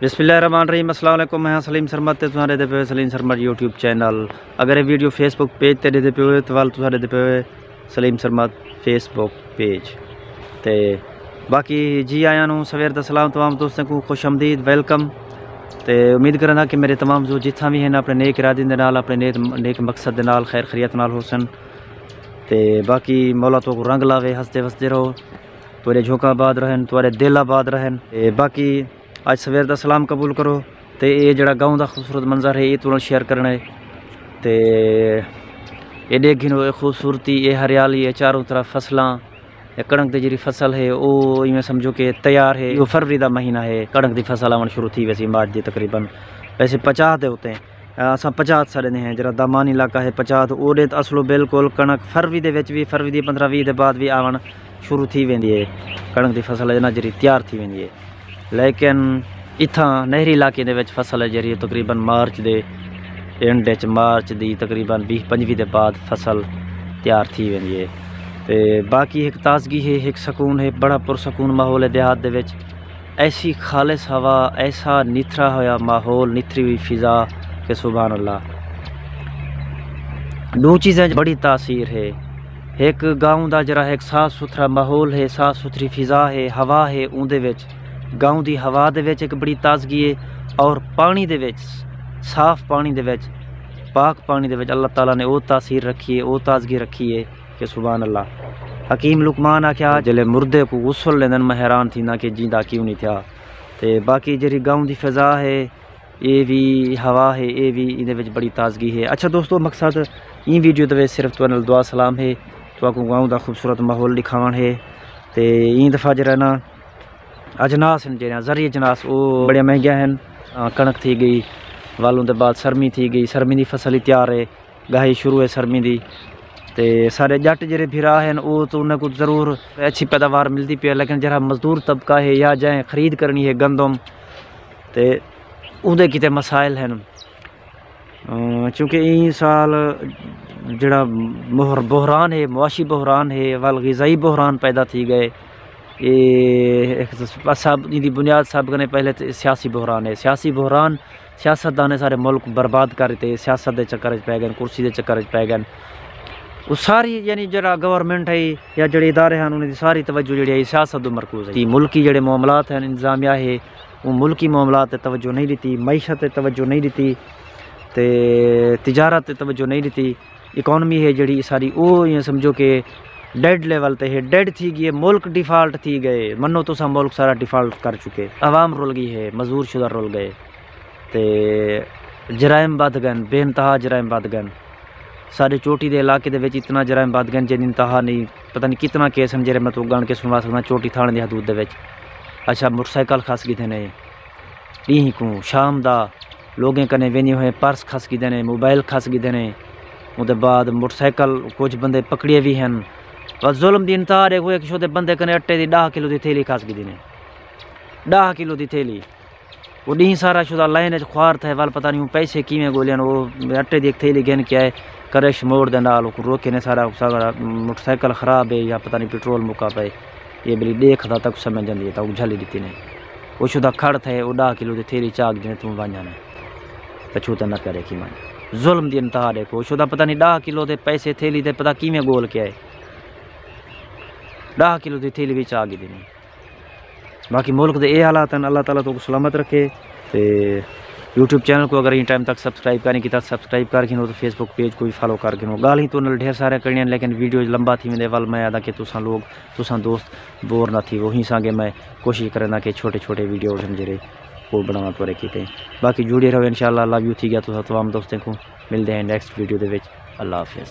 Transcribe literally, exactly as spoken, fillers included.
بسم اللہ الرحمن الرحیم۔ السلام علیکم، میں ہاں سلیم سرمد تے تساں ݙیہدے پئے ہو سلیم سرمد یوٹیوب چینل۔ اگر اے ویڈیو فیس بک پیج تے ݙیہدے پئے ہو تاں ول تساں ݙیہدے پئے ہو سلیم سرمد فیس بک پیج۔ تے باقی جی آیاں نوں سویر دا سلام، تمام دوستاں کوں خوش آمدید، ویلکم۔ تے امید کریندا کہ میرے تمام دوست جتھاں وی ہن اپݨے نیک ارادیاں دے نال، اپݨے نیک، نیک مقصد دے نال خیر خیریت نال ہوسن۔ تے باقی مولا تہاکوں رنگ لاوے، ہسدے وسدے رہو، تہاݙے جھوکاں آباد رہن، تہاݙے دل آباد رہن۔ تے باقی اڄ سویر دا سلام قبول کرو۔ تے اے جیڑھا گاؤں دا خوبصورت منظر ہے، اے تہاݙے نال شیئر کرݨا ہے۔ تے اے ݙیکھ گھنو، اے خوبصورتی، اے ہریالی، اے چاروں طرف فصلاں، اے کݨک دی جیڑھی فصل ہے، او ایویں سمجھو کہ تیار ہے۔ او فروری دا مہینہ ہے، کݨک دی فصل آوݨ شروع تھی ویسی مارچ دی تقریباً۔ ویسے پچاہ دے اتے، اساں پچاہ سݙیندے ہیں، جیڑھا دامانی علاقہ ہے پچاہ، اوݙے تاں اصلوں بالکل کݨک فروری دے وچ وی، فروری دی پندرہ ویہہ دے بعد وی آوݨ شروع تھی ویندی ہے۔ کݨک دی فصل ہے نا جیڑھی تیار تھی ویندی ہے۔ لیکن اتھاں نہری علاقے دے وچ فصل ہے جیڑھی تقریباً مارچ دے اینڈ وچ، مارچ دی تقریباً ویہہ پنجویہہ دے بعد فصل تیار تھی ویندی ہے۔ تے باقی ہک تازگی ہے، ہک سکون ہے، بڑا پرسکون ماحول ہے دیہات دے وچ۔ ایسی خالص ہوا، ایسا نتھرا ہویا ماحول، نتھری ہوئی فضا کہ سبحان اللہ۔ ݙو چیزیں بڑی تاثیر ہے۔ ہک گاؤں دا جیڑھا ہک صاف ستھرا ماحول ہے، صاف ستھری فضا ہے، ہوا ہے، اوندے وچ، گاؤں دی ہوا دے وچ ہک بڑی تازگی ہے، اور پاݨی دے وچ، صاف پاݨی دے وچ، پاک پاݨی دے وچ اللہ تعالیٰ نے او تاثیر رکھی ہے، او تازگی رکھی ہے کہ سبحان اللہ۔ حکیم لقمان آکھیا، جیلے مردے کوں غسل ݙیندن، میں حیران تھیندا کہ جیندا کیوں نہیں تھیا۔ تے باقی جیڑھی گاؤں دی فضا ہے، اے وی ہوا ہے، اے وی ایندے وچ بڑی تازگی ہے۔ اچھا دوستو، مقصد ایں ویڈیو دے وچ صرف تہاݙے نال دعا سلام ہے، تہاکوں گاؤں دا خوبصورت ماحول ݙکھاوݨ ہے۔ تے ایں دفعہ جیڑھا نا اجناس ہن، جیڑھیاں زرعی اجناس، او بڑیاں مہنگیاں ہن۔ آ، کݨک تھی ڳئی، ول اوندے بعد سرمی تھی ڳئی، سرمی دی فصل ہی تیار ہے، ڳاہی شروع ہے سرمی دی۔ تے سارے ڄٹ جیڑھے بھرا ہن، او تاں انہاں کوں ضرور اچھی پیداوار ملدی پئی ہے، لیکن جیڑھا مزدور طبقہ ہے یا جئیں خرید کرݨی ہے گندم، تے اوندے کیتے مسائل ہن۔ اَ، چونکہ ایں سال جیڑھا مہر-، بحران ہے، معاشی بحران ہے، ول غذائی بحران پیدا تھی ڳئے۔ اے ہک سب، ایندی بنیاد سب کنے پہلے تے سیاسی بحران ہے۔ سیاسی بحران، سیاستدان سارے ملک برباد کر ݙتے، سیاست دے چکر وچ پئے ڳئے، کرسی دے چکر وچ پئے ڳئے۔ او ساری، یعنی جیڑھا گورنمنٹ ہے یا جیڑھے ادارے ہن، انہاں دی ساری توجہ جیڑھی ہے سیاست دے مرکوز ہے۔ تے ملکی جیڑھے معاملات ہن، انتظامیہ ہے، اوں ملکی معاملات تے توجہ نہیں ݙتی، معیشت تے توجہ نہیں ݙتی، تے تجارت تے توجہ نہیں ݙتی۔ اکانومی ہے جیڑھی ساری، او ایویں سمجھو کہ ڈیڈ لیول تے ہے، ڈیڈ تھی ڳئی ہے، ملک ڈیفالٹ تھی ڳئے۔ منو تساں، ملک سارا ڈیفالٹ کر چکے، عوام رل ڳئی ہے، مزدور شدہ رل ڳئے، تے جرائم ودھ ڳئن، بے انتہا جرائم ودھ ڳئن۔ ساݙے چوٹی دے علاقے دے وچ اتنا جرائم ودھ ڳئن جیندی انتہا نہیں، پتہ نہیں کتنا کیس ہن جیڑھے میں تہاکوں ڳݨ کے سݨوا سڳداں چوٹی تھاݨے دی حدود دے وچ۔ اچھا، موٹر سائیکل کھس ڳھدے نے، ݙینہہ کوں شام دا لوگیں کنے ویندے ہوئے پرس کھس ڳھدے نے، موبائل کھس ڳھدے نے، اوندے بعد موٹر سائیکل کجھ بندے پکڑے وی ہن۔ بس ظلم دی انتہا ݙیکھو، ہک شودے بندے کنے اٹے دی ݙاہ کلو دی تھیلی کھس ڳھدی نے، ݙاہ کلو دی تھیلی۔ او ݙینہہ سارا شودا لائن اچ خوار تھئے، ول پتہ نہیں اوں پیسے کیویں ڳولیے ہن۔ او اٹے دی ہک تھیلی گھن کے آئے، کرش موڑ دے نال اوکوں روکے نے، سارا، سارا موٹر سائیکل خراب ہے یا پتہ نہیں پٹرول مکا پئے، اے بھلی ݙیکھ دا تاں سمجھ آندی ہے، تاں اوکوں جھلی ݙتی نے۔ او شودا کھڑ تھئے، او ݙاہ کلو دی تھیلی چا کے ݙیندے، توں ونڄ آنے، پچھوں تے نہ کرے کی ونڄ۔ ظلم دی انتہا ݙیکھو، شودا پتہ نہیں ݙاہ کلو دے پیسے تھیلی دے پتہ کیویں ڳول کے آئے، ݙاہ کلو دی تھیلی وی چا ڳھدی نے۔ باقی ملک دے اے حالات ہن۔ اللہ تعالیٰ تہاکوں سلامت رکھے۔ تے یوٹیوب چینل کوں اگر ایں ٹائم تک سبسکرائب کائنی کیتا، سبسکرائب کر گھنو، تے فیس بک پیج کوں وی فالو کر گھنو۔ ڳالھیں تہاݙے نال ڈھیر ساریاں کرݨیاں، لیکن ویڈیو لمبا تھی ویندے، ول میں آہدا کہ تساں لوگ، تساں دوست بور نہ تھیوو۔ ایں سانگے میں کوشش کریندا کہ چھوٹے چھوٹے ویڈیو ہن جیڑھے او بݨاواں تہاݙے کیتے۔ باقی جڑے رہو، انشاءاللہ۔ لو یو تھی ڳیا تساں تمام دوستیں کوں۔ ملدے ہیں نیکسٹ ویڈیو دے وچ۔ اللہ حافظ۔